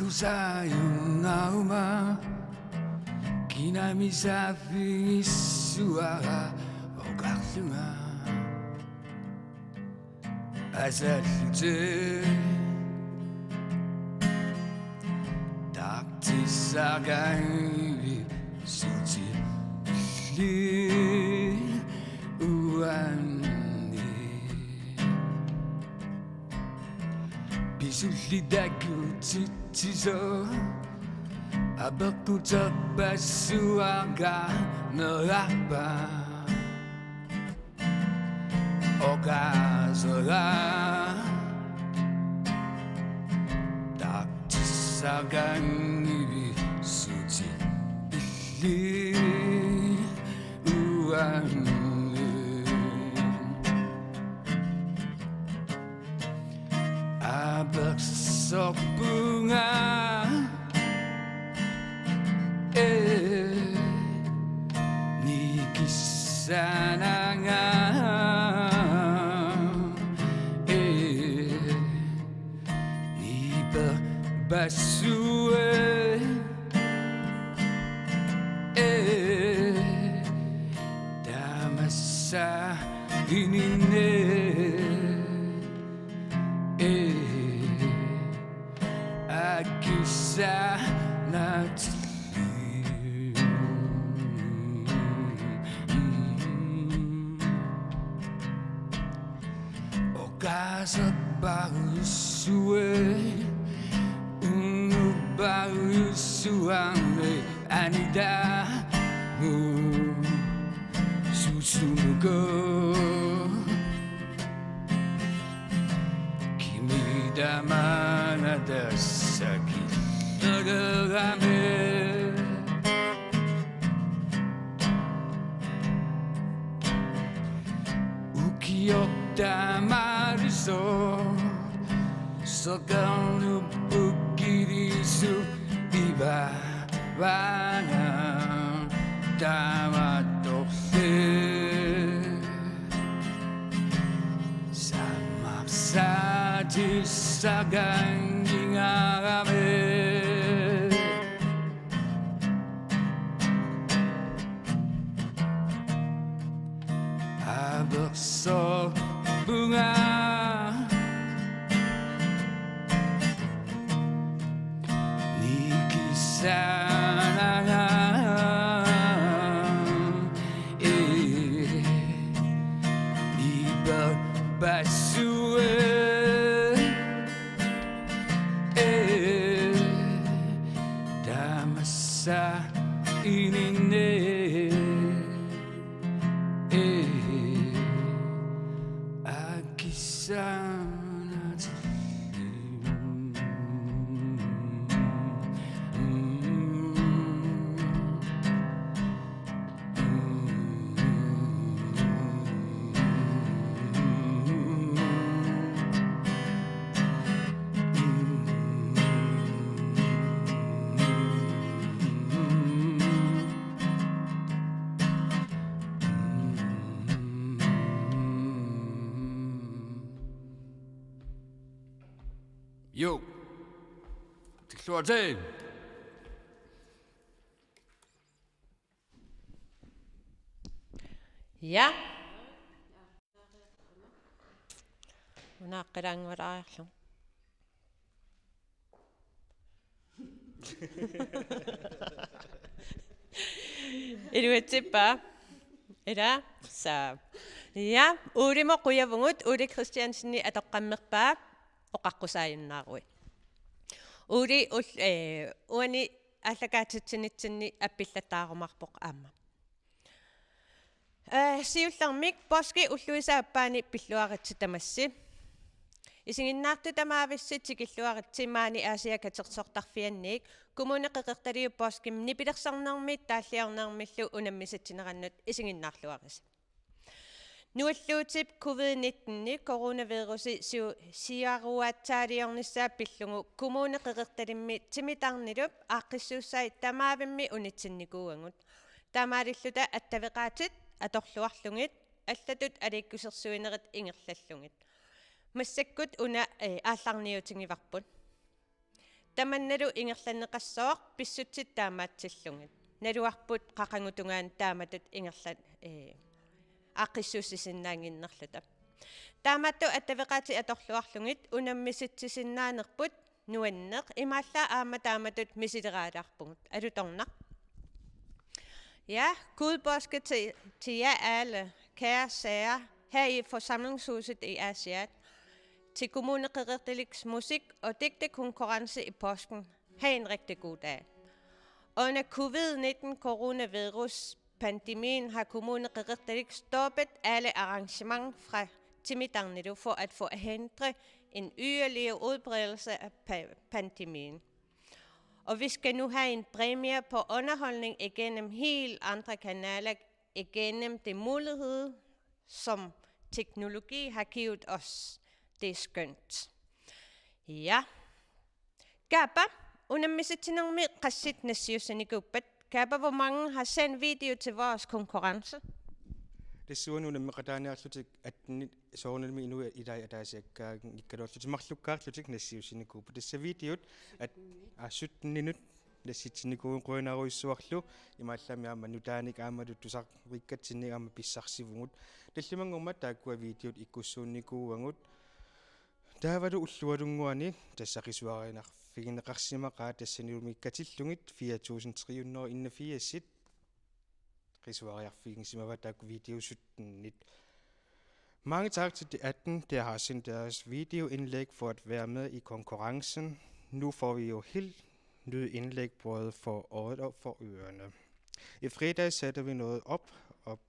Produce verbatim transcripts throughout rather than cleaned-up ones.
Tusaajunnaruma kinamisaaffigissavara oqarlunga asallutit. Taartissaqanngivit sutillit uanni. Pisulli takutitsisoq apeqquterpassuaqarnerarpa? Oqaaseq taartissaqanngivit sutillit uanni. Apersorpunga, ee, nikissaananga, ee, niperpassuit, ee, tamassa ininni, ee, akissaanatillit. Oqaaserpassuit, unnupassuarnik anitaamut susunuku. Kimi tamaana tassa killeqarami. Ukioq tamaalisoq soqarnupput kilisut ivaana taamaattorli. Sammarsaatissaqanngingaarami. Apersorpunga, nikissaananga, ee, niperpassuit, ee, tamassa ininni, ee, akissaanatillit. Juk. Tikilluaritsi. Ja. Una aqqilaaginnarlugu. Iluatsippa. Ila, sa. Ja, Ulimut qujavugut, Uli Kristiansenip atoqqammerpaa oqaqqusaajunnaarui. Uli ul-, ee, uani aallakaatitsinitsinni appillattaarumaarpoq aamma. Ee, siullermik poorskip ulluisa aappaani pilluaritsi tamassi. Isiginnaartut tamaavissi tikilluaritsi maani Aasiaat Katersortarfianniit Kommune Qeqertaliup poorskimut nipilersornermit taalliornermillu unammisatsinerannut isiginnaarluarisi. Nualluutip covid nitten-ip coronavirusi siu-, siaruaatsaaliornissaa pillugu Kommune Qeqertalimmi timitarnilup aaqqissuussai tamaavimmi unitsinnikuuagut. Taamaalilluta attaveqaatit atorluarlugit, allatut aliikkusersuinerit ingerlallugit. Massakkut una, ee, aallarniutigivarput. Tamannalu ingerlanneqassooq pissutsit taamaatsillugit. Naluarput qaqugutungaanik taamatut ingerlan-, ee, aaqqissuussisinnaannginnerluta. Taamaattoq attaveqaatit atorluarlugit unammisitsisinnaanngorput nuanneq imaallaat aamma taamatut misileraalaarpugut. Alutornaq. Ja, god påske til, til jer alle, kære seere, her i forsamlingshuset i Aasiaat, til Kommune Qeqertaliks musik- og digtekonkurrence i påsken. Ha' en rigtig god dag. Under covid nitten coronavirus pandemien har Kommune Qeqertalik stoppet alle arrangementer fra Timitarnilu for at forhindre en yderligere udbredelse af pa-, pandemien. Og vi skal nu have en premiere på underholdning igennem helt andre kanaler, igennem de muligheder, som teknologi har givet os. Det er skønt. Ja. Kaapa, unammisitsinermi qassit nassiussinikuuppat? Kaapa, hvor mange har sendt video til vores konkurrence? Tassuuna unammeqataaniarlutik attenit soorunami inuit ilai ataasiakkaanngikkaluarlutik marlukkaarlutik nassiussinikuupput. Tassa videot at-, aa, sytteninut nassitsinikuuvugut qujanarujussuarlu, imaallaammi aamma nutaanik aammalu tusarfigigatsinnik aamma pissarsivugut. Tallimanngormat taakkua videot ikkussuunnikuuagut. Taavalu ullualunnguani tassa qisuariarfigineqarsimaqaat, tassaniluunniit katillugit fire tusind tre hundrede og enogfirs qisuariarfigisimavaat taakku videot syttenit. Mange tak til de atten, der har sendt deres videoindlæg for at være med i konkurrencen. Nu får vi jo helt nye indlæg både for øjet og for ørerne. I fredags satte vi noget op, og,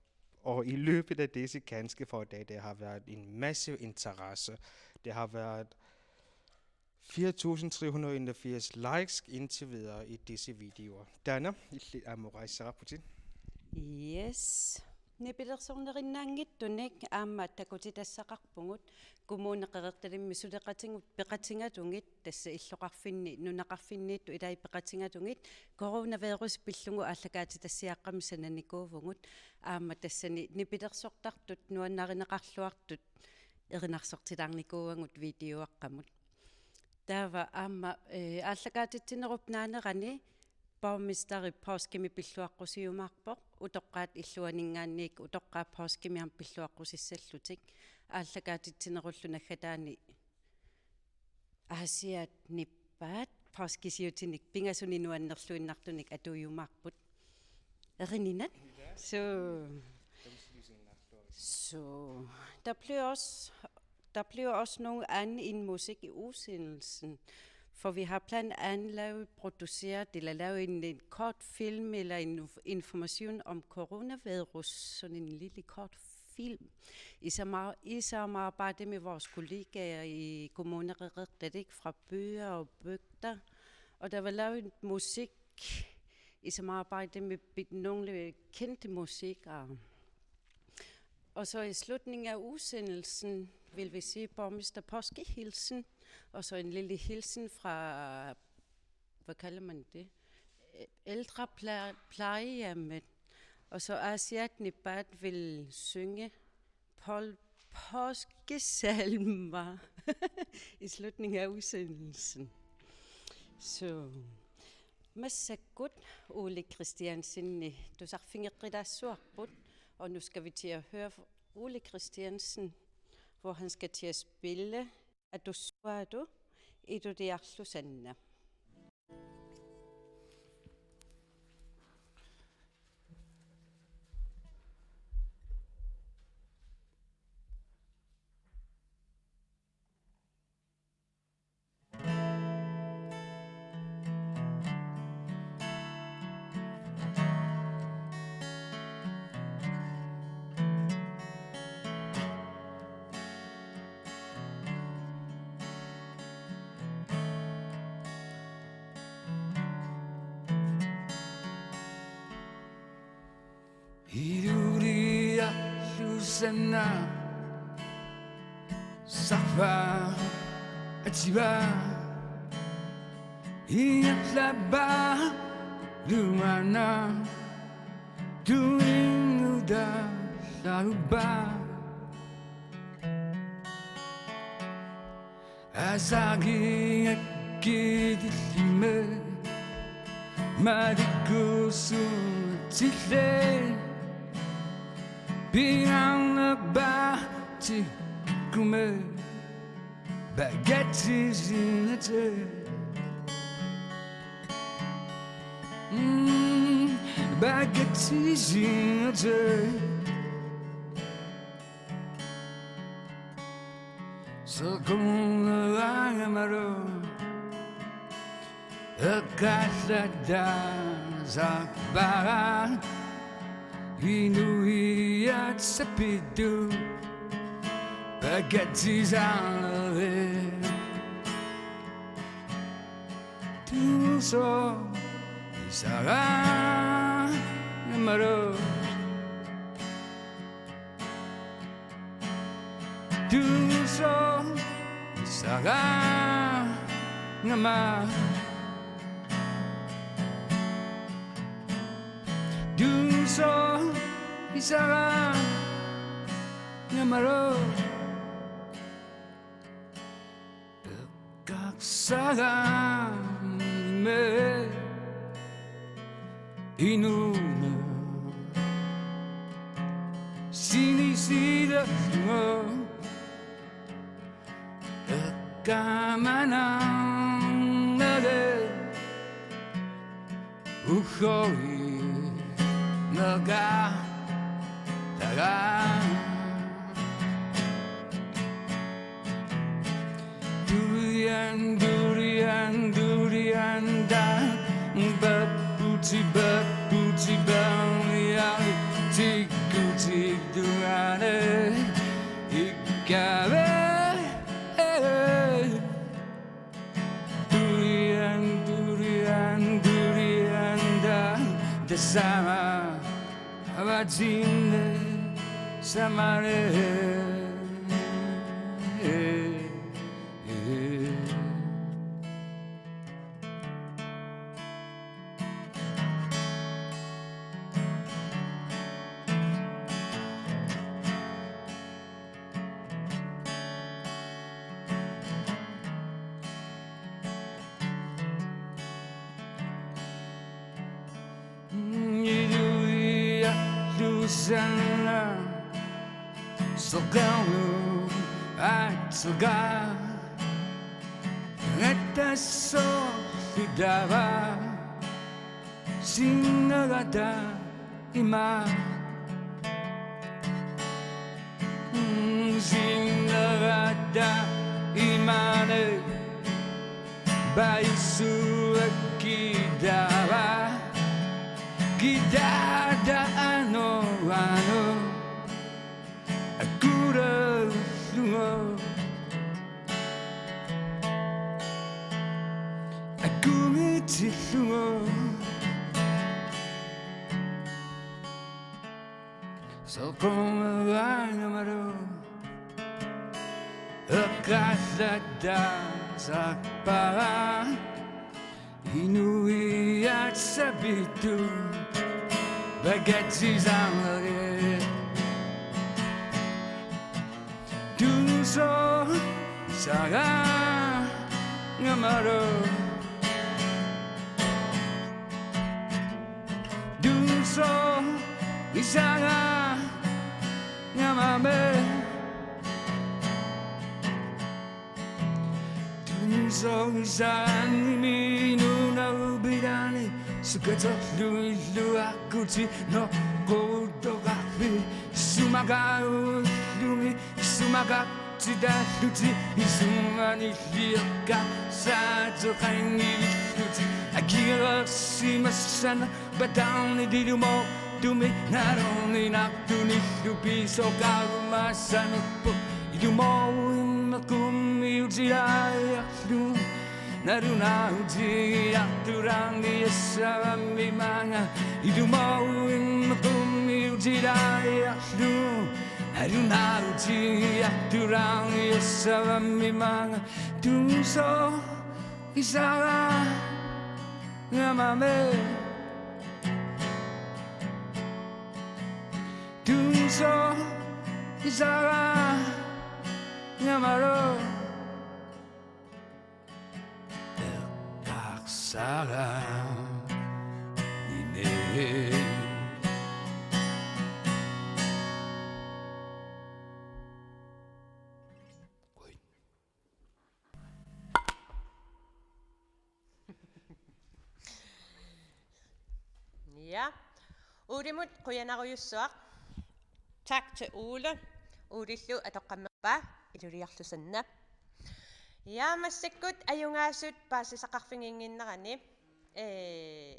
og i løbet af disse ganske få dage, der har været en massiv interesse. Det har været fire tusind tre hundrede og enogfirs likes indtil videre i disse videoer. Taanna illit aamma oqaaseqarputit. Yes. Nipilersornerinnaanngitsunik aamma takutitassaqarpugut, Kommune Qeqertalimmi suleqatigut peqatigalugit, tassa illoqarfinni nunaqarfinniittut ilai peqatigalugit, coronavirus pillugu aallakaatitassiaqqamik sananikuuvugut, aamma tassani nipilersortartut nuannarineqarluartut erinarsortilaarnikuuagut videoaqqamut. Taava aamma, eh, aallakaatitsinerup naanerani borgmesteri påskimi pilluaqqusiumaarpoq, utoqqaat illuaninngaanniit utoqqaat påskimi aamma pilluaqqusissallutik, aallakaatitsinerullu naggataani Aasiaat nippaat påskisiutinik pingasunik nuannerluinnartunik atuiumaarput. Erininat. Så, så der bliver også, der bliver også nogle andre end musik i udsendelsen. For vi har blandt andet lavet, produceret eller lavet en, en kort film eller en inf-, information om coronavirus, sådan en lille kort film. I samar-, i samarbejde med vores kollegaer i Kommune Qeqertalik fra byer og bygder. Og der var lavet musik i samarbejde med be-, nogle kendte musikere. Og så i slutningen af udsendelsen vil vi sige borgmester påskehilsen, og så en lille hilsen fra, hvad kalder man det? Ældreplejehjemmet. Og så Aasiaat nippaat vil synge Paul Påskesalmer i slutningen af udsendelsen. Så massakkut Ole Christiansen tusarfigeqqilaassuarput, og nu skal vi til at høre Ole Christiansen, hvor han skal til at spille Atussuaatut Iluliarlu Sanna. Iluliarlu Sanna sarfaq ativaa, ingerlappaluana tuinngutaa laupaa. Asagiak Idillime malikkuusuutille pingaarnerpaatikume pakatsisinate. Mm, pakatsisinate. Soqunngamalu eqqaallattaasarpara inuiaat sapittut pakatsisareersut. Tusoqisaraangamalu. Tusoqisaraangama. Tusoqisaraangamalu. Eqqarsaraangama inuuneq sinisilerlugu eqqaamanarnagit. Uhoinerga taga. Durian, durian, durian da. Baputi, baputi, bamiari, tikuti, durane. Ikave. Durian, durian, durian da, da sama, avatine, samare. Iluia lusana soqaru atsuga. Ngataso fidava sinagata ima. Mm, sinagata imane. Baisua kidava. Kidada ano ano. Akurallugu. Akumitillugu. Soqunngamalu eqqaallattaasarpara. Inuiaat sapittut pakatsisareersut. Tusoqisaraangamalu. Tusoqisaraangamame. Tusoqisaraanni nunarput ilaanni sukaterlugillu aqqutit noquttoqarpit isumaqarullumi isumaqartitaallutit isumanilliortaqassaateqanngillutit akigereersimassanerpataarnit ilumoortumik nalorninartunillu pisoqarumaassanerput ilumoortumik qummiutilaajarlugu nalunaarutigiartulaarniassavammi maanga ilumoortumik qummiutilaajarlugu nalunaarutigiartulaarniassavammi maanga tusoqisaraangamame. Tusoqisaraangamalu. Sara. Nine. Ja. Ulimut qujanarujussuaq. Tak til Ole. Ulillu atoqqammerpaa Iluliarlu Sanna. Ja, massakkut ajugaasut paasisaqarfiginnginnerani. Ee,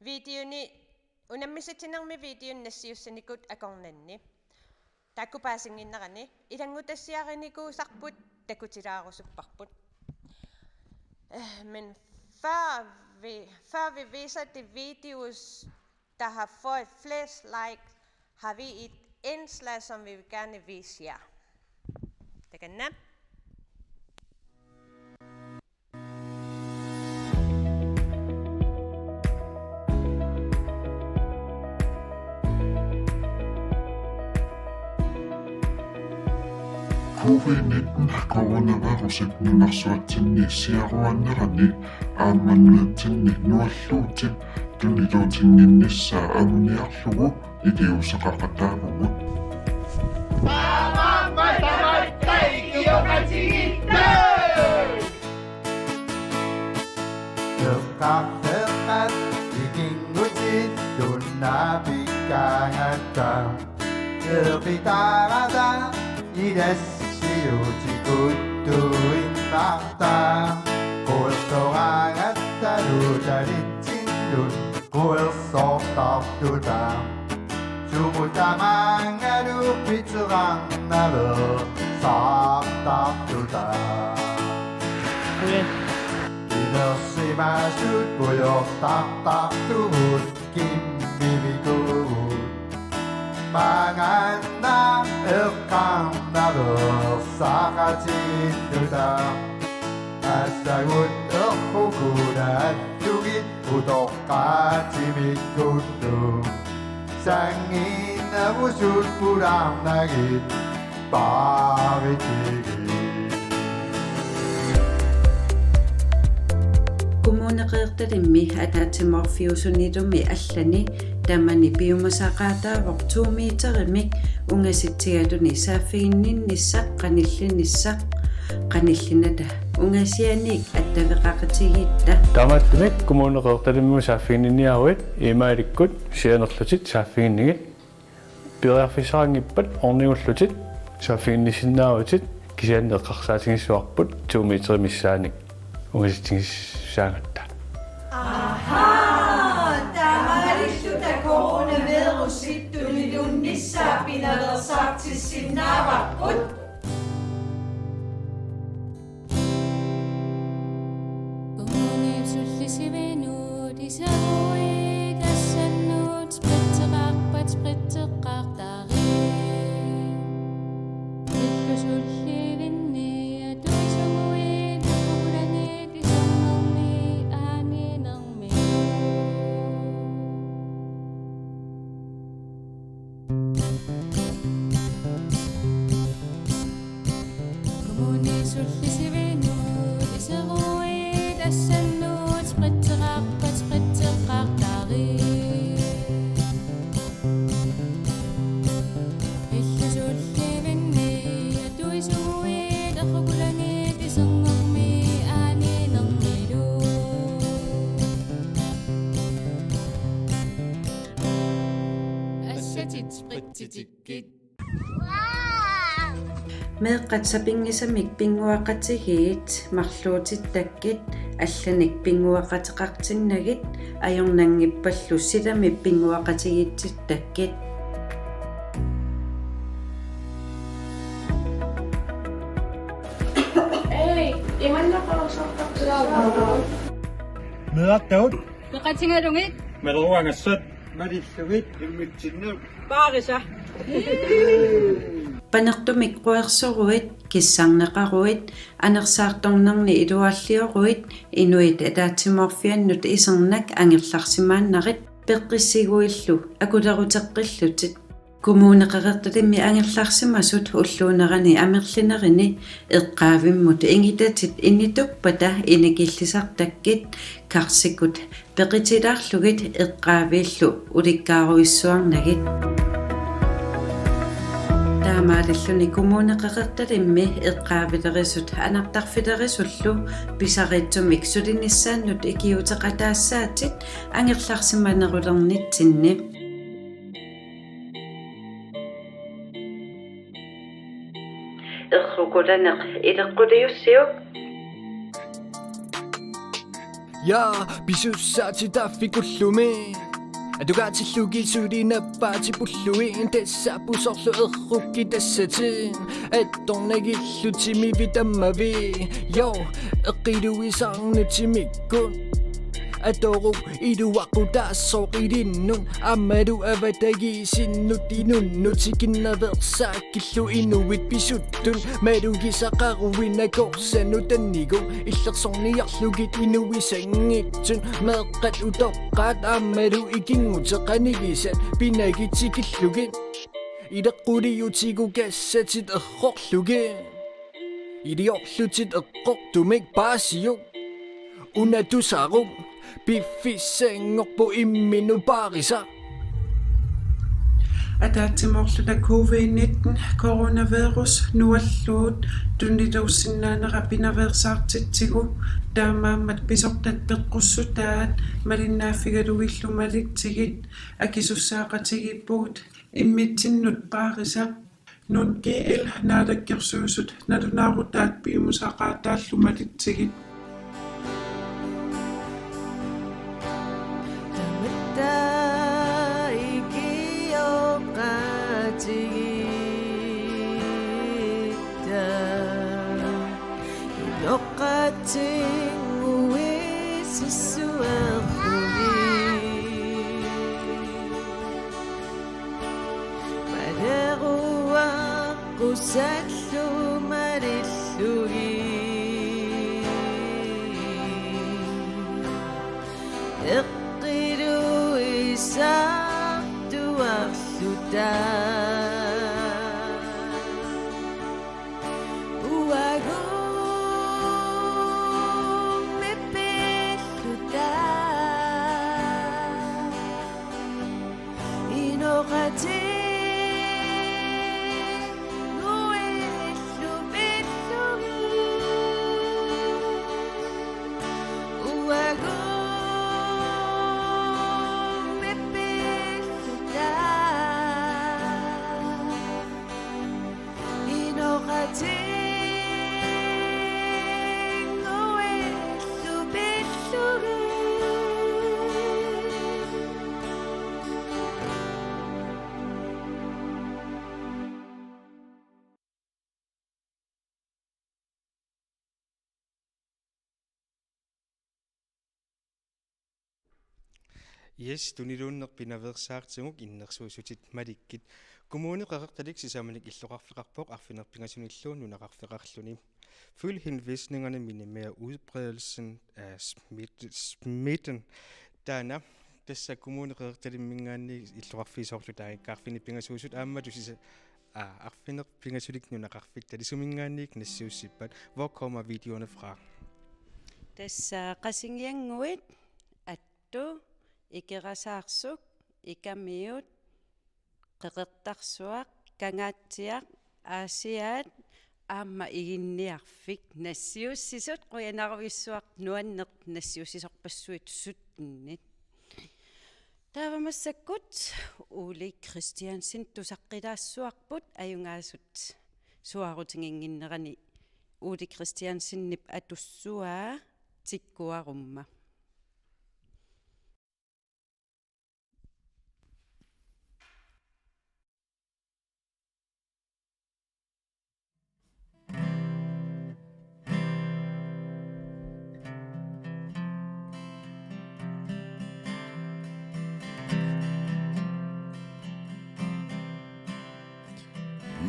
videoni, unammissutinermi videoni nassiussanikut akornanni. Taakku paasinnginnerani ilanngutassiarinikuusarput takutilaarusupparput. Øh, men før vi, før vi viser de videos, der har fået flest like, har vi et indslag, som vi vil gerne vise jer. Takanna. Covid nitten coronavirusip nunarsuatsinni siaruannerani aamma nunatsinni nualluutip tuniluutinnginnissaa anguniarlugu iliuuseqaqataavugut. Eqqarfeqqat ikinngutit tunnaapikkaangatta. Eqitaarata ilassiutikuttuinnarta. Quertoraangatta nuutalitsinnut quersortartuta. Sumut tamaangalu piterarnaveersartartuta. Imersimasut pujortartartugut kimmivigugut. Maangaannaq eqqarnaveersaqatigiittuta. Assagut errukunaallugit utoqqaatimikkullu. Sanngiinnavusut pulaarnagit paaritigit. Kommune Qeqertalimmi ataatsimoorfiusunilumi allani tamani piumasaqaataavoq to meterimik ungasitsigaluni saaffiginninnissaq qanillinissaq qanillinata ungasianiit attaveqaqatigiitta. Taamaattumik Kommune Qeqertalimmi saaffiginninniaruit imaalikkut sianerlutit saaffiginnigit. Periarfissaqanngippat ornigullutit saaffiginnissinnaavutit, kisianni eqqarsaatigissavarput to meterit missaannik ungasitsigissaagatta. Ahaa, taamaalilluta coronavirusip tunilunnissaa pinaveersaartissinnaavarput. Kommunip sullisivinut iseruit assannut spritseqarpat spritseqartarit. Illusullivinni atuisuguit errukulanit isernermi aaninermilu. Kommunip sullisivinut iseruit assannut spritseqarpat spritseqartarit. Illusullivinni atuisuguit errukulanit isernermi aaninermilu. Assatit spritsitik. Meeqqat sapinngisamik pinnguaqatigiit marluutittakkit, allanik pinnguaqateqartinnagit, ajornanngippallu silamik pinnguaqatigiitsittakkit. Ei, imanna qanoq sortartussaavat. Meerartagut. Peqatigalugit. Maleruagassat. Malillugit. Immitsinnut. Paarisa. Panertumik quersoruit, kissarneqaruit, anersaartornerni iluaallioruit, inuit ataatsimoorfiannut isernak angerlarsimaannarit, peqqissiguillu akuleruteqqillutit. Kommune Qeqertalimmi angerlarsimasut ulluunerani amerlinerini eqqaavimmut ingitatit inituppata inikillisartakkit karsikkut peqitilaarlugit eqqaaviillu ulikkaarujussuarnagit. Taamaalilluni Kommune Qeqertalimmi eqqaavilerisut anartarfilerisullu pisariitsumik sulinissaannut ikiuuteqataassaatit angerlarsimanerulernitsinni. Errukulaneq ileqquliussiuk. Ja, pisussaatit taaffikulluunniit. Atugaatillugit suli nappaatipulluit, tassa pusorlu errukkitassatit. Attornagillutimivit tammavit. Jo, eqqiluisarnutimikkut. Atoruk iluaqutaassaaq ilinnut, aammalu avatagiinnut inunnut tikinnaveersaakkillu inuit pisuttut. Malugisaqaruit nakorsanut tannigut, illersorniarlugit inuisanngitsut. Meeqqat utoqqaat aammalu ikinngutit qanigisat pinagit tikillugit. Ileqquliutigukassatit errorlugit. Iliorlutit eqqortumik paasiuk. Una tusaruk piffissanngorpoq imminut paarisaq. Ataatsimoorluta covid nitten coronavirus nualluut tuniluussinnaanera pinaveersaartitsigu, taamaammat pisortat peqqussutaat malinnaaffigalugillu malitsigit akisussaaqatigiippugut immitsinnut paarisaq. Nunatta G L Naalakkersuisut nalunaarutaat piumasaqaataallu malitsigit. Tamatta ikioqatigiitta. Iloqatinnguisissuarlugit. Maleruaqqusallu malillugit. Eqqiluisaartuarluta. Uagummipilluta. Inoqatinnguillu pillugit. Uagummipilluta. Inoqatinnguillu pillugit. Yes, tuniluunneq pinaveersaartigu innersuussutit malikkit. Kommune Qeqertalik sisamanik illoqarfeqarpoq arfineq-pingasunillu nunaqarfeqarluni. Følg henvisningerne, minimer udbredelsen af smitte-, smitten. Taanna tassa Kommune Qeqertalimminngaanniit illoqarfiit soorlu taakku arfineq-pingasuusut aammalu sisa-, aa, arfineq-pingasunik nunaqarfittalik suminngaanniit nassiussippat. Hvor kommer videoerne fra? Tassa Qasigiannguit, Attu, Ikerasaarsuk, Ikamiut, Qeqertarsuaq, Kangaatsiaq, Aasiaat aamma Iginniarfik nassiussisut. Qujanarujussuaq nuanneq nassiussisorpassuit syttenit. Taava massakkut Ole Kristiansen tusaqqilaassuarput, ajugaasut suaarutiginnginnerani Ole Kristiansenip atussuaa tikkuarumma.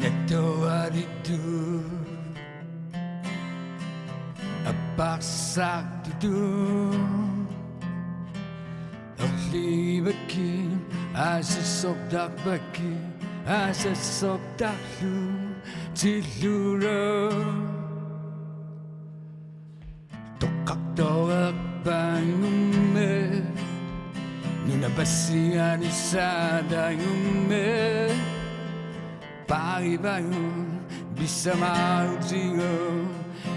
Nettoaritu apparsartutu. Erliivakkit, aasissortarpakkit, Asassortarlu tillulu. Toqqartoreerpaanngummik, nunap assiani saataanngummik. Paarivagut pisamaarutigut,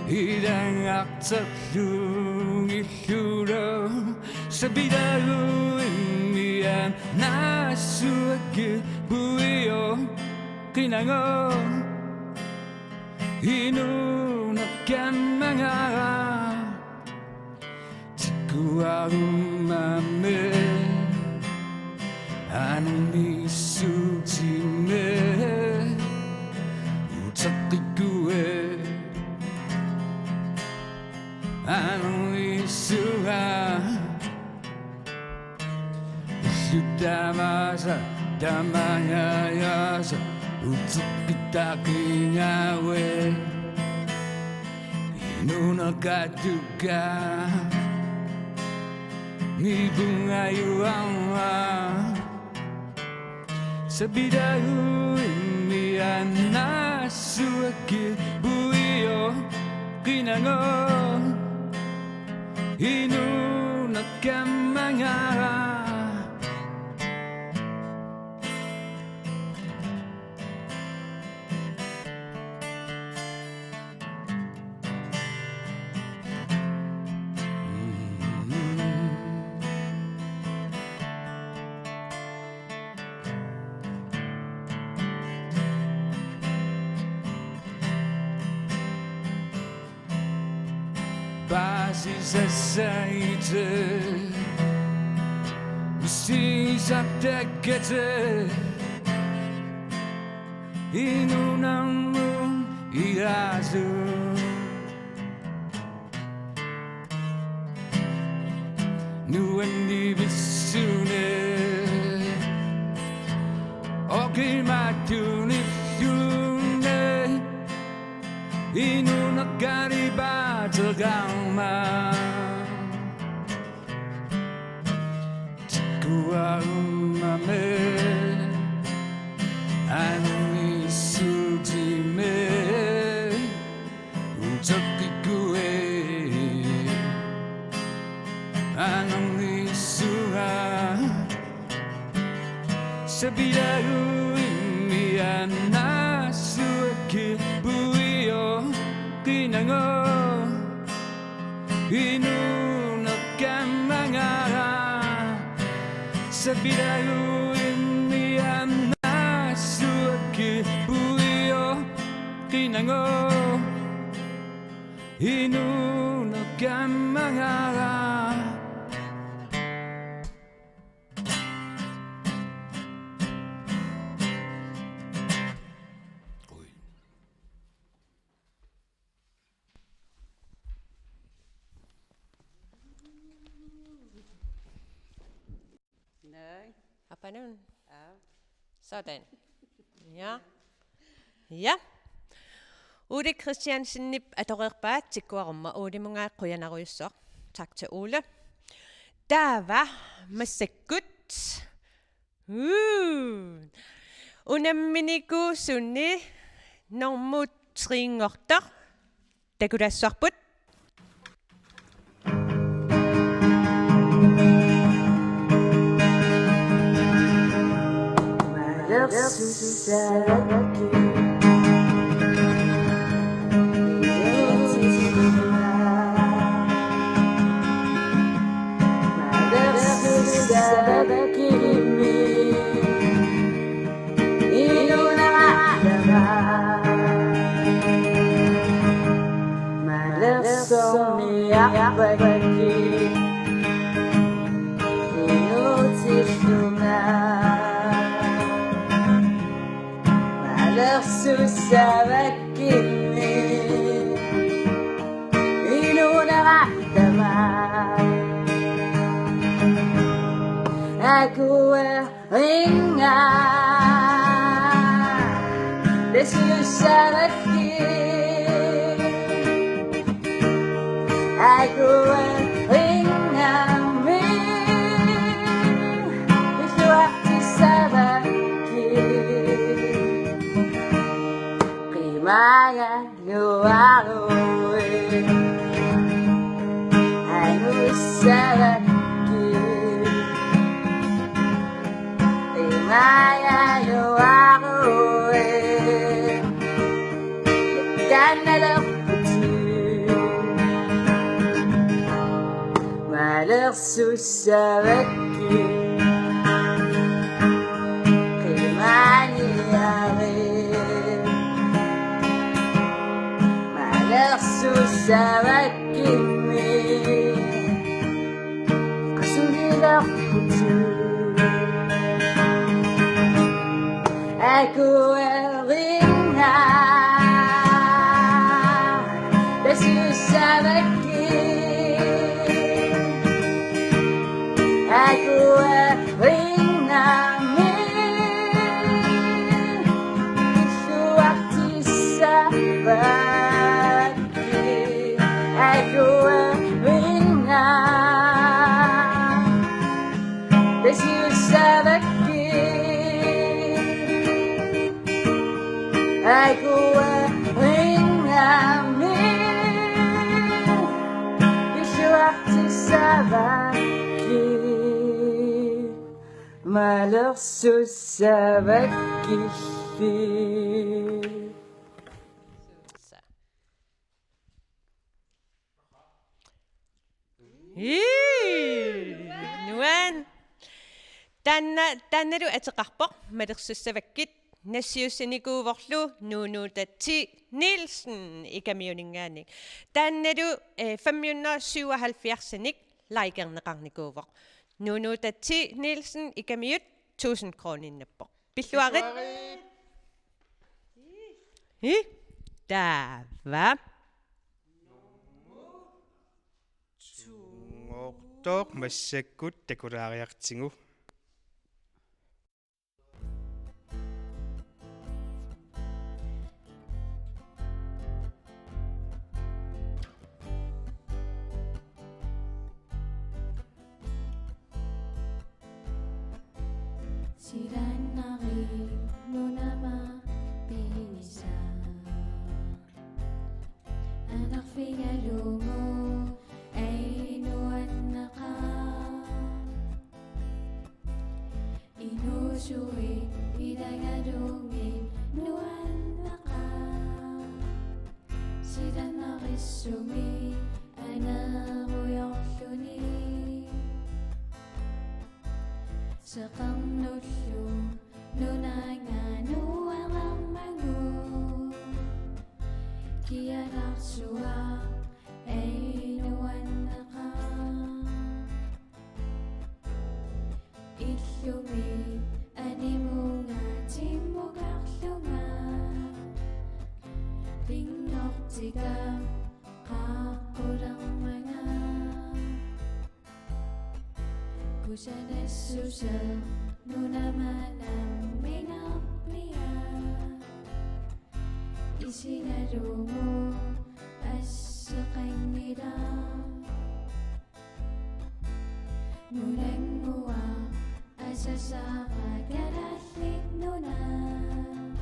ilanngarterlu illulu. Sapilagut immiannaassuakkit puioq qinagooq. Inuuneq kammangara. Tikkuarummammi anniissuutimmi uteqqikkuit anniissugaa. Ullut tamaasa tamangajaasa uteqqittaqigaagut. Inuuneq atukka nipungajuarmat. Sapilagut immiannaassuakkit puioq qinagooq. Inuuneq kammangara. Paasisassagitit, misigisartakkatit, inuunermut ilaasut. Nuannivissunik oqimaatsunilluunniit inuuneq qalipaateqarmat. Tikkuarummammi anniissuutimmi uteqqikkuit anniissugaa. Sapilagut immiannaassuakkit puioq qinagooq. Inuuneq kammangara. Sapilagut immiannaassuakkit puioq qinagooq. Inuuneq kammangara. Nej. Apanun. Ja. Sådan. Ja. Ja. Ole Christiansenip atoreerpaa tikkuarumma, Olemut qujanarujussuaq. Tak til Ole. Taava massakkut. Uu. Unamminikuusuni normu tre-nngortoq takulaassavarput. Malersorniarpakkit inuutillunga. Malersussavakkinni inuunera tamaat. Akuer- ringa, lesussavakki. Akuer ringa mi, iluaqtissavakki. Aagaluarui. Anussavakkit. Imaagaluarui. Kannalerputit. Malersussavakkit. Qimaniarit. Malersussavakkimmi. Qasunilerputit. Akuerinnga. Tasussavakkit. Akuerinnga. Illuartissavakkit. Akuerinnga. Tasussavakkit. Akuerinnga. Illuartissavakkit. Malersussavakkilli. Ii, nuan. Taanna, taannalu ateqarpoq Malersussavakkit, nassiussinikuuvorlu Nuunuuta T. Nielsen Ikamiuninngaanniit. Taannalu, eh, fem hundrede syvoghalvfjerdsinik likerneqarnikuuvoq. Nuunuuta T. Nielsen Ikamiut tusind kroniinnappoq. Pilluarit. Pilluarit. Ii, taava. Tunngortoq massakkut takulaariartigu. Silaannari nunama pigisaq. Anarfigalugu ai nuanneqaaq. Inuusui ilagalugit nuanneqaaq. Silaannarissumi aneerujoorluni. Seqernulluni nunanganuararmagu. Kialarsuaq ai nuanneqaaq. Illumi animunga timmukarlunga. Pinngortitaq qaaqqulermanga. Kusanassuseq nunama nammineerpiaq. Isigalugu asseqanngilaq. Nunannguaq asasara Kalaallit Nunaat.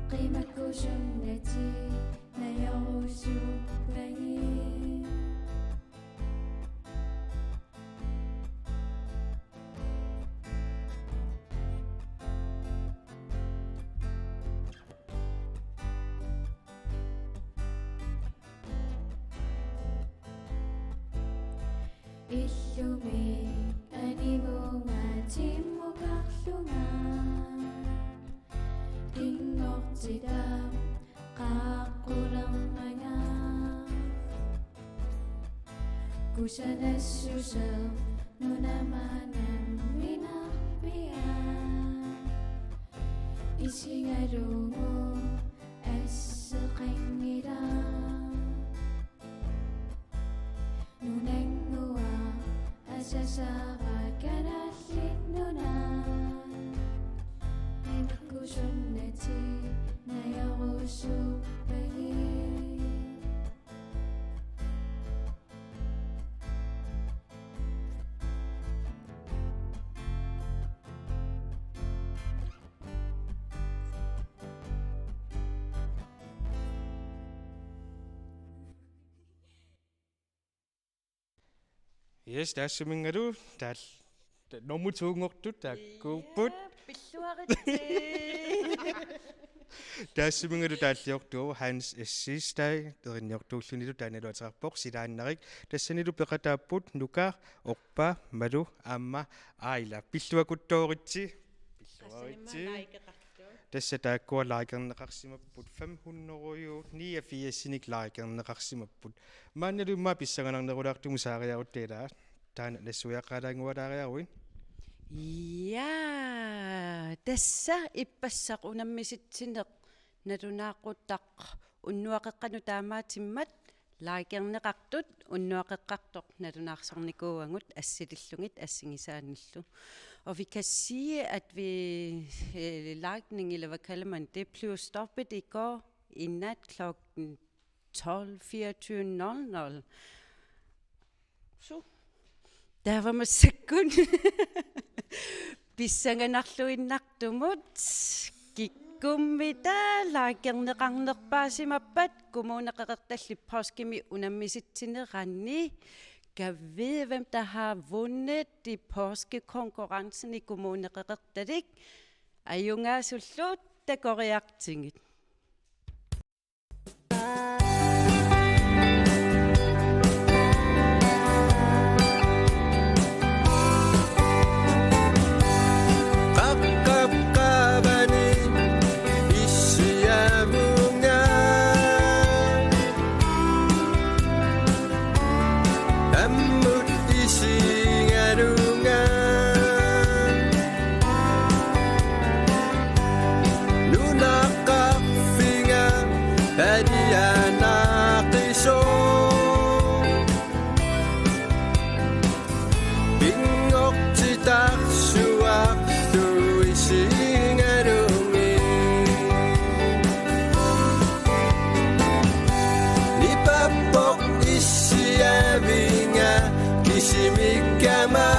Qimakkusunnatik najorusuppagit. Illumi animunga timmukarlunga. Pinngortitaq qaaqqulermanga. Kusanassuseq nunama nammineerpiaq. Isigalugu asseqanngilaq. Nunannguaq asasara Kalaallit Nunaat. Qimakkusunnatik najorusuppagit. Yes, taassuminngalu taal-, ta-, normu to-nngortut taakkuupput. Ja, pilluaritsi. Taassuminngalu taalliortuuvoq Hans Siegstad, erinniortuullunilu taannalu ateqarpoq Silaannarik. Tassanilu peqataapput Nuka, Orpa, Malu aamma Aila. Pilluakuttooritsi. Pilluaritsi. Tassa taakkua likerneqarsimapput, fem hundrede niogfirs-inik likerneqarsimapput. Maannalu immaqa pissanganarnerulaartumik saariarutta ilaa. Taanna nassuiaqqaalaanngualaariaruit. Ja, tassa ippassaq unammisitsineq nalunaaqutaq unnuaqeqqanut taamaattumik likerneqartut unnuaqeqqartoq nalunaarsornikuuagut assilillugit assigisaanillu. Og vi kan sige, at vi, øh, likning, eller hvad kalder man det, blev stoppet i går i nat klokken tolv fireogtyve nul nul. Så. Taava massakkut pissanganarluinnartumut kikkummita likerneqarnerpaasimappat Kommune Qeqertalik poorskimi unammisitsinerani. Gad vide, hvem der har vundet i poorskekongkurrencen i Kommune Qeqertalik. Ajugaasullu takoriartigit. Qaqqap qaavani issiavunga. Ammut isigalunga. Nunaqarfinga palianaaqisoq. Pinngortitarsuarlu isigalugit. Nipappoq issiavinga kisimikkama.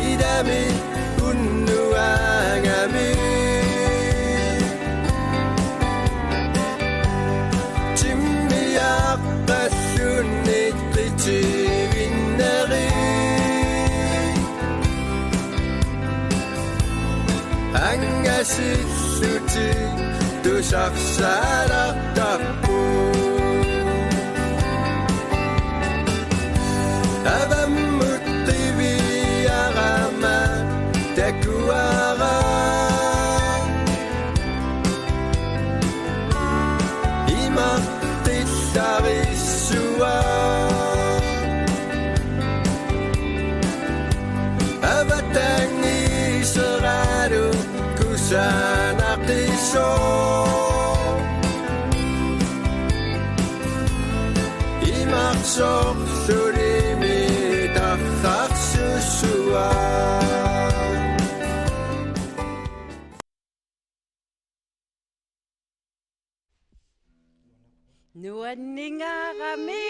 Ilami unnuagami. Timmiaqqalluni qitivinneri. Angasillutik tusarsaarartarput. Avammut qiviarama takuara. Imaqqillarissua. Avatangiiseralu kusanaqqisoq. Imarsorlulimi tarrarsussua. Nuanningaarami.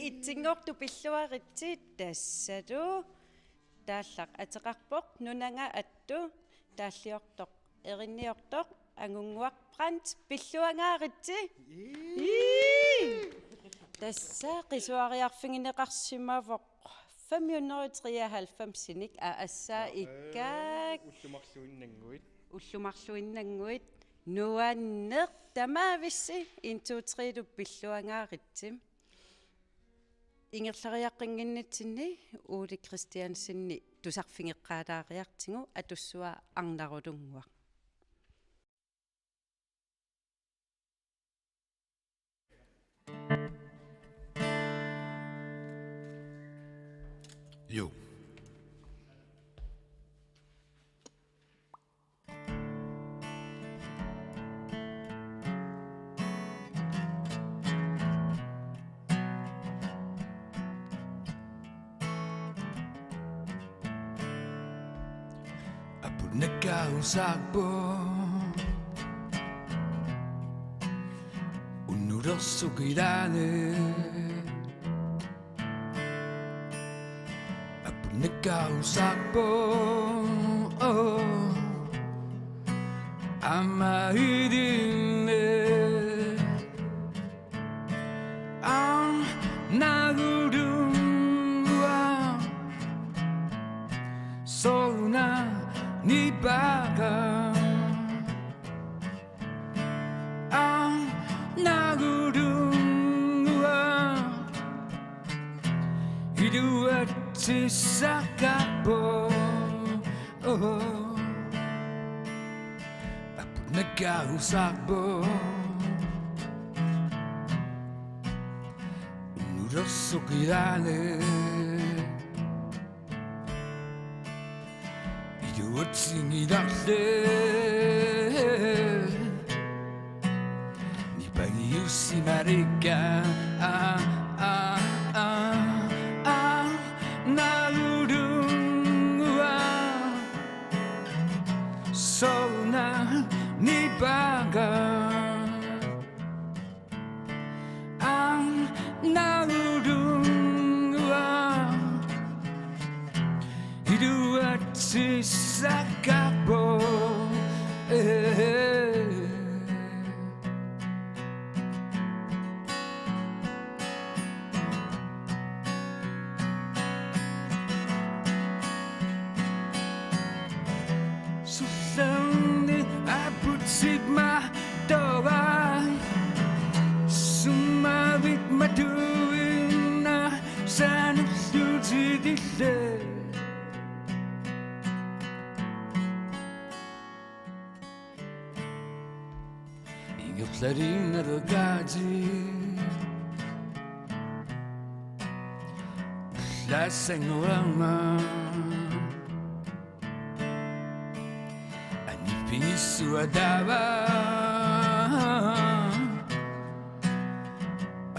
Itsinngortut pilluaritsi. Tassalu taallaq ateqarpoq Nunaga Attu, taalliortoq erinniortoq Angunnguaq Brandt, pilluangaaritsi. Ii. Ii. Tassa qisuariarfigineqarsimavoq fem hundrede treoghalvfemsinik, aa, tassa, ja, ikkaak. Ullut marluinnannguit. Ullut marluinnannguit. Nuanneq, tamaavissi en, to, tre-lu pilluangaaritsi. Ingerlariaqqinnginnitsinni Ole Kristiansenip tusarfigeqqaalaariartigu Atussua Arnarulunnguaq. Jo. Apunnakkausarpo unnulersukilaane. Apunnakkausarpo aamma ilinne. Soorunami baga. Aamma naagulunnguaq iluatsissaqarpoq. Oh. Aput nakkausarpoq. Nulersoq ilaanni. Iluatsinngilaq. Nipangiussimarikka. Aa, aa, aa, aa, naagulunnguaq. Soorunami baga. Aamma naagulunnguaq iluatsissaqarpoq. Eh. Sullernit aputsimaartuuvoq. Sumaavit matuinnaat sanullutit illit. Ingerlariinnarukaatit. Ullaassanngorama. Anipissuataava.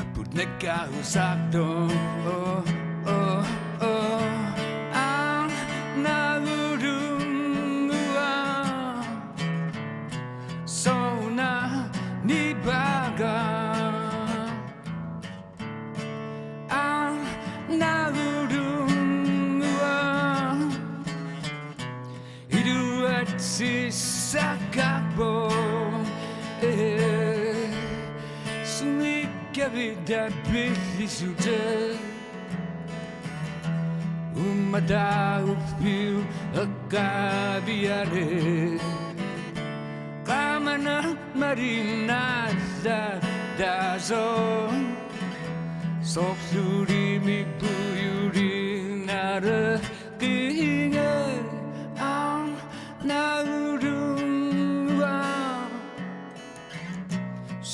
Aput nakkausartoq. Oh, oh, oh. Aamma naagulunnguaq. Soorunami baga. Aamma naagulunnguaq iluatsissaqarpoq. Eh, sumiikkavit pillissutit. Uummataava uffiup eqqaaviani. Qaamanaq malinnaallaasoq. Soorlulimi pujuliinnarnikkit. Aamma naagulunnguaq.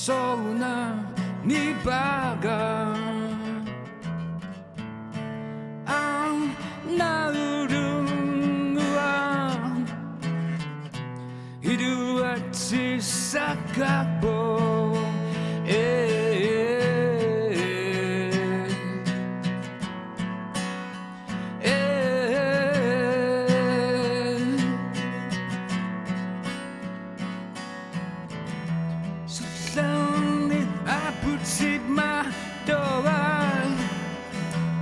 Soorunami baga. Aamma naagulunnguaq iluatsissaqarpoq. Eh, eh, eh. Sullernit aputsimaartuuvoq.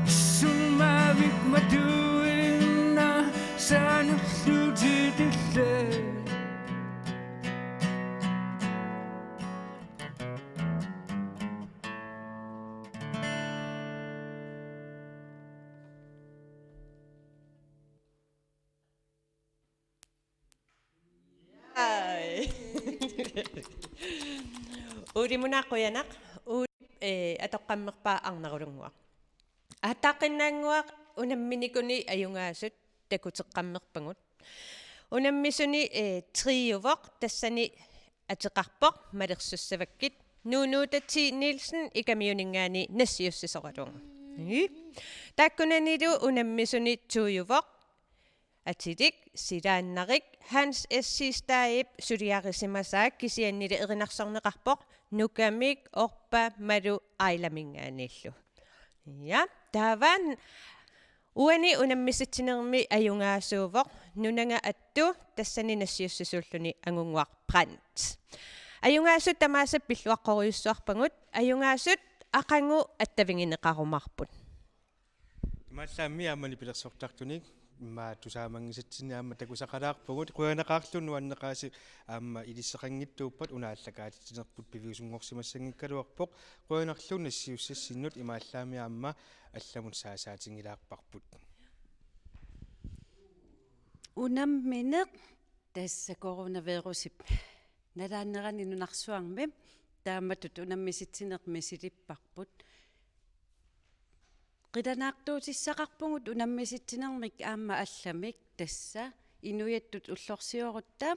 Sumaavit matuinnaat sanullutit illit. Ai. Ulimunaa qujanaq, Uuli, eh, atoqqammerpaa Arnarulunnguaq. Aatsaaqqinnaannguaq unamminikuni ajugaasut takuteqqammerpagut. Unammisuni, eh, triovoq, tassani ateqarpoq Malersussavakkit, Nuunuuta T. Nielsen Ikamiuninngaanniit nassiussisoralugu. Ii. Taakkunanilu unammisuni toiuvoq, atilik, silaannarik, Hans S. Siegstadip suliarisimasaa kisiannili erinarsorneqarpoq Nukamik, Orpa, Malu, Ailaminngaanniillu. Ja, taava uani unammisitsinermi ajugaasuuvoq Nunaga Attu, tassani nassiussisuulluni Angunnguaq Brandt. Ajugaasut tamaasa pilluaqqorujussuarpagut, ajugaasut aqagu attavigineqarumaarput. Imaallaammi aamma nipilersortartunik immaqa tusaamanngisatsinnik aamma takusaqalaarpugut, qujanaqaarlu nuanneqaasi aamma ilisseqanngitsuuppat una aallakaatitsinerput piviusunngorsimassanngikkaluarpoq, qujanarlu nassiussassinnut imaallaammi aamma allamut saasaatigilaarparput. Unammineq tassa coronavirusip nalaannerani nunarsuarmi taamatut unammisitsineq misilipparput. Qilanaartuutissaqarpugut unammisitsinermik aamma allamik, tassa inuiattut ullorsiorutta,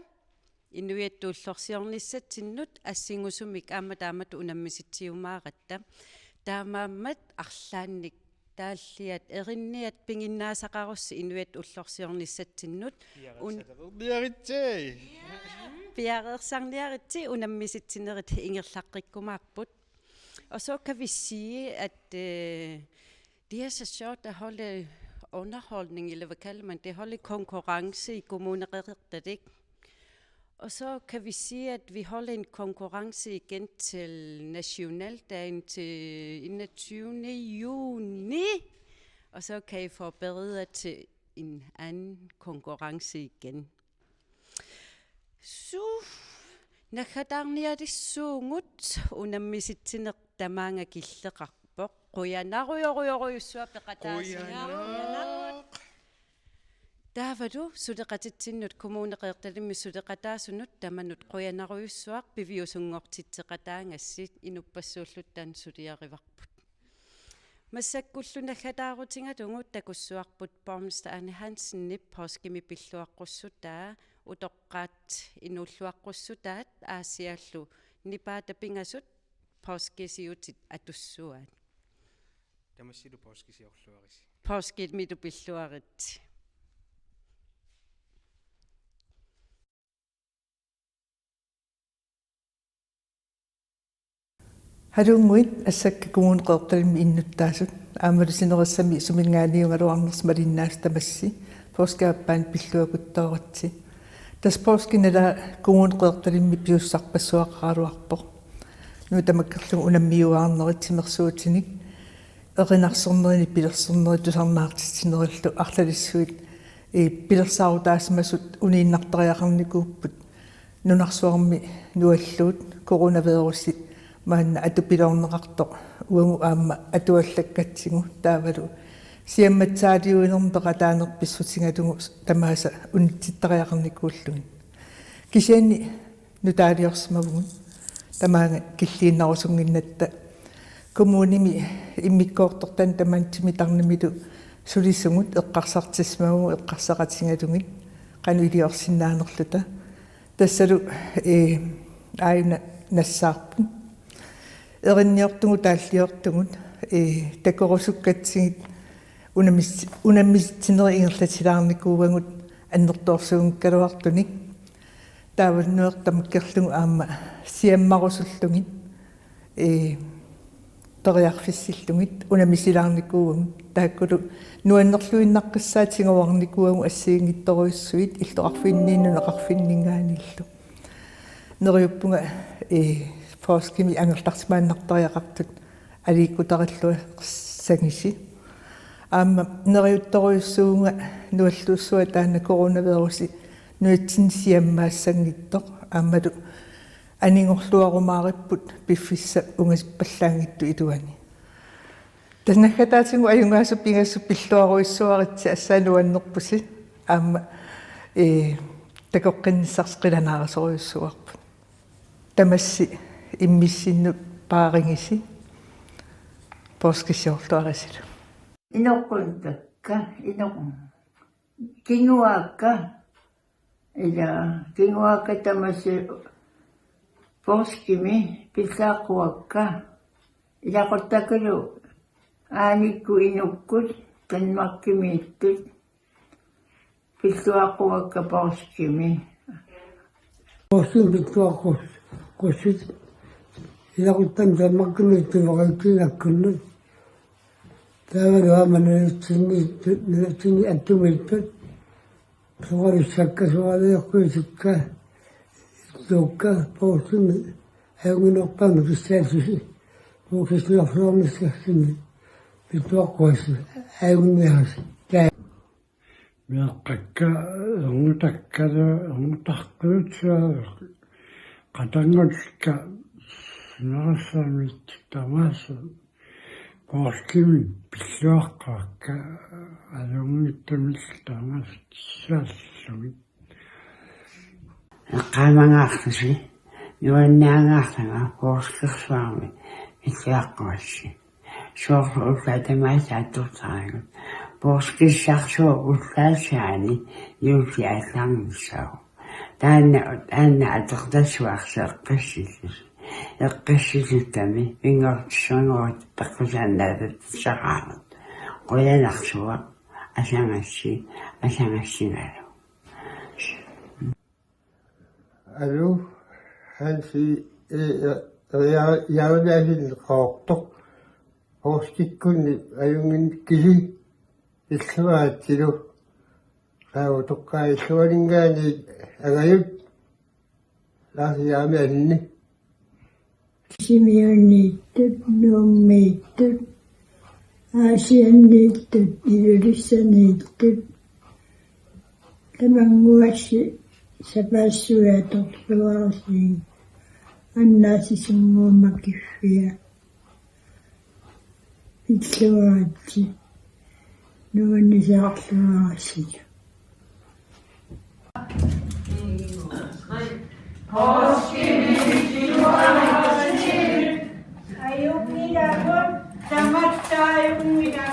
inuiattut ullorsiornissatsinnut assingusumik aamma taamatut unammisitsiumaaratta. Taamaammat arlaannik taalliat erinniat piginnaasaqarussi inuiattut ullorsiornissatsinnut. Un- Piareersarniaritsi. Piareersarniaritsi, unammisitsinerit ingerlaqqikkumaarput. Og så kan vi sige, at, øh, det er så sjovt at holde underholdning, eller hvad kalder man det, holde konkurrence i Kommune Qeqertalik. Og så kan vi sige, at vi holder en konkurrence igen til nationaldagen til enogtyvende juni. Og så kan I forberede jer til en anden konkurrence igen. Su-, naggataarnialissuugut, unammisitsineq tamaanga killeqarpoq. Qujanarujorujorujussuaq peqataasinnaavutit. Qujanaq. Taavalu suleqatitsinnut, Kommune Qeqertalimmi suleqataasunut tamanut qujanarujussuaq piviusunngortitseqataagassi, inuppassuulluta taanna suliarivarput. Massakkullu naggataarutigalugu takussuarput borgmester Ane Hansenip poorskimi pilluaqqussutaa, utoqqaat inuulluaqqussutaat, aasiallu nipaata pingasut poorskisiutit atussuaat. Tamassilu poorskisiorluarisi. Poorskimilu pilluaritsi. Halunnguit assakka Kommune Qeqertalimmi innuttaasut, aammalu sinerissami suminngaanniugaluarnersi malinnaasut tamassi poorskip aappaani pilluakuttooritsi. Tassa poorskip nalaani Kommune Qeqertalimmi pisussarpassuaqaraluarpoq. Nuka tamakkerlugu unammiuaarnerit timersuutinik erinarsornerini pilersornerit tusarnaartitsinerillu arlalissuit, ee, pilersaarutaasimasut uniinnartariaqarnikuupput. Nunarsuarmi nualluut coronavirusi maanna atupiloorneqartoq uagut aamma atuallakkatsigu, taavalu siammatsaaliuinermut peqataaneq pissutigalugu tamaasa unitsittariaqarnikuullugit. Kisianni nutaaliorsimavugut tamaanga killiinnarusunnginnatta. Kommunimi immikkoortortani tamanna timitarnimilu sulisugut eqqarsartissimavugut eqqarsaqatigalugit qanoq iliorsinnaanerluta. Tassalu, ee, aajuna nassaarput. Erinniortugut taalliortugut, ee, takorusukkatsigit unammis-, unammisitsinerit ingerlatilaarnikuuagut annertoorsuunngikkaluartunik. Taavalu nueqattamakkerlugu aamma siammarusullugit, ee, periarfissillugit unammisilaarnikuuagut. Taakkulu nuannerluinnaqqissaatigoornikuuagut assigiinngitsorujussuit illoqarfinniinnut nunaqarfinninngaanniillu. Neriuppunga, ee, poorskimi angerlarsimaannartariaqartut aliikkutarilluassagisi. Aamma neriuttorujussuuvunga nualluussua taanna coronavirusi nunatsinni siammaassanngitsoq, aammalu anigorluarumaaripput piffissap ungasippallaanngitsup iluani. Tassa naggataatigut ajugaasut pingasut pilluarujussuaritsi, assut nuannerpusi aamma, ee, takoqqinnissarsi qilanaarisorujussuarput. Tamassi immissinnut paarigisi poorskisiorluarisilu. Inoqquntakka, inoq-, kinguaakka, ila, kinguaakka tamassi poorskimi pillaaqquvakka, ilaquttakkalu aanikkut inukkut Danmarkimiittut. Pilluaqquvakka poorskimi. Poorskimi pilluaqqus-, qussit ilaquttami Danmarkimiittut neriutsinnakkunnut. Taavalu aamma nunatsinni, nunatsinni attumiittut. Soralussakka, soraliorkuisikka, illuukka, poorskimi ajunnginnerpaamik kissaassusi. Poorskisiorluarnissarsinni pilluaqquasi ajunnginniarisi. Meeqqakka, erngutakkalu, erngutartuutsiarlu, qatanngutikka, sinerissamiittoq tamaasa, Poorskimik pilluaqqaakka ajunngitsumillu taamaassaallugit. Eqqaamangaarlusi nuannaangaarlanga poorskersuarmi pilluaqquassi. Soorlu ullaat tamaasa attortaragut. Poorskissarsuup ullaassaani juulli aallarnissaaq. Taanna, taanna atortasuarsi eqqissillusi. Eqqissilluttami pinngortissanngorutit peqqusaannaatassaqaarut. Qujanarsuaq, asangassi, asangassigalu. Alu, Hansi, e, e, ja, Javnaasin qoortoq. Poorskikkunni ajunnginnikkisi pilluaatsilu. Qaavatoqqaat illuaninngaanniit angajut. Laasiaami anni. Simiuniittut, Nuummiittut, Aasianniittut, Ilulissaniittut, tamannguassi sapaassuit atorluarsiuk, annaasisunnguamik akiffia. Illuaatsi. Nuannisaarluarassi. Ajunngilaq, tamatta ajunngilaq.